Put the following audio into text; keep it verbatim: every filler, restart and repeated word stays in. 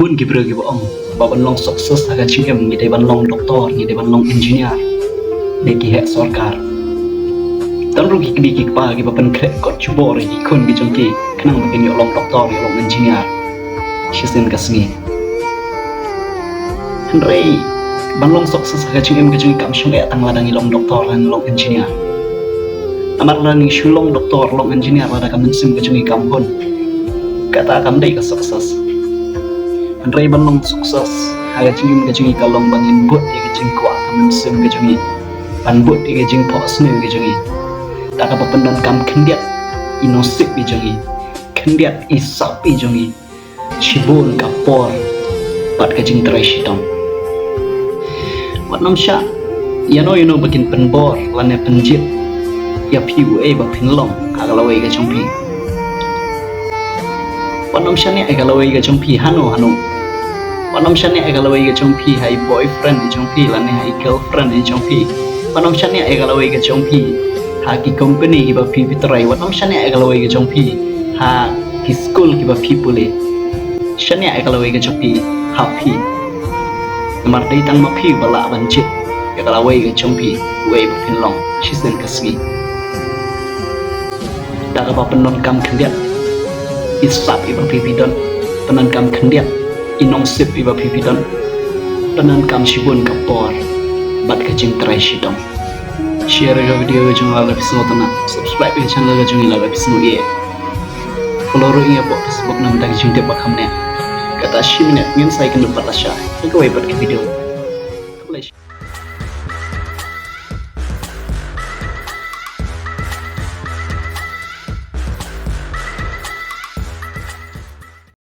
Bun ki briew kiba ong ba ban long success ha ka jingim ngi dei ban long doktor, ngi dei ban long engineer, dei ki heh sorkar. Tang ruh ki kmie ki kpa kiba pynkhreh kot jubor ïa ki khun ki jong ki khnang ba kin ïoh long doktor, ïoh long engineer shisien ka sngi. Hynrei ban long success ha ka jingim ka jong ngi kam shong eh tang lada ngi long doktor, lada ngi long engineer. Namar lada ngi shu long doktor, long engineer lada ka mynsiem ka jong ngi kam hun, kata kam dei ka success. Hynrei ban long success ha ka jingim ka jong ngi ka long ba ngin bud ïa ka jingkwah ka mynsiem ka jong ngi, ban bud ïa ka jingphohsniew ka jong ngi da kaba pyndonkam khyndiat i nosip i jong ngi, khyndiat i sap i jong ngi, shibun ka por bad ka jingtrei shitom. Wat nym shah ïano ïano ba kin pynbor lane pynjied ïa phi uei ba phin long ha ka lawei ka jong phi. Wat nym shaniah ïa ka lawei ka jong phi hano hano. Wat nym shaniah ïa ka lawei ka jong phi ha i boyfriend i jong phi lane ha i girlfriend i jong phi. Wat nym shaniah ïa ka lawei ka jong phi ha ki company kiba phi phi trei. Wat nym shaniah ïa ka lawei ka jong phi ha ki skul kiba phi pule. Shaniah ïa ka lawei ka jong phi ha phi. Namar dei tang ma phi ba lah ban jied ïa ka lawei ka jong phi uei ba phin long shisien ka sngi. Da kaba pyndonkam khyndiat i sap iba phi phi don, pyndonkam khyndiat i nongsip iba phi phi don, pyndonkam shibun ka por bad ka jingtrei shitom. Share ïa ka video ka jong nga lada phi sngewtynnat, subscribe ïa ka channel ka jong ngi lada phi sngewïeit. Follow ruh ïa ngi hapoh Facebook na ka bynta ka jingtip ba kham ne. Kata shi minit ngin sa ïakynduh pat lashai ha kawei pat ka video.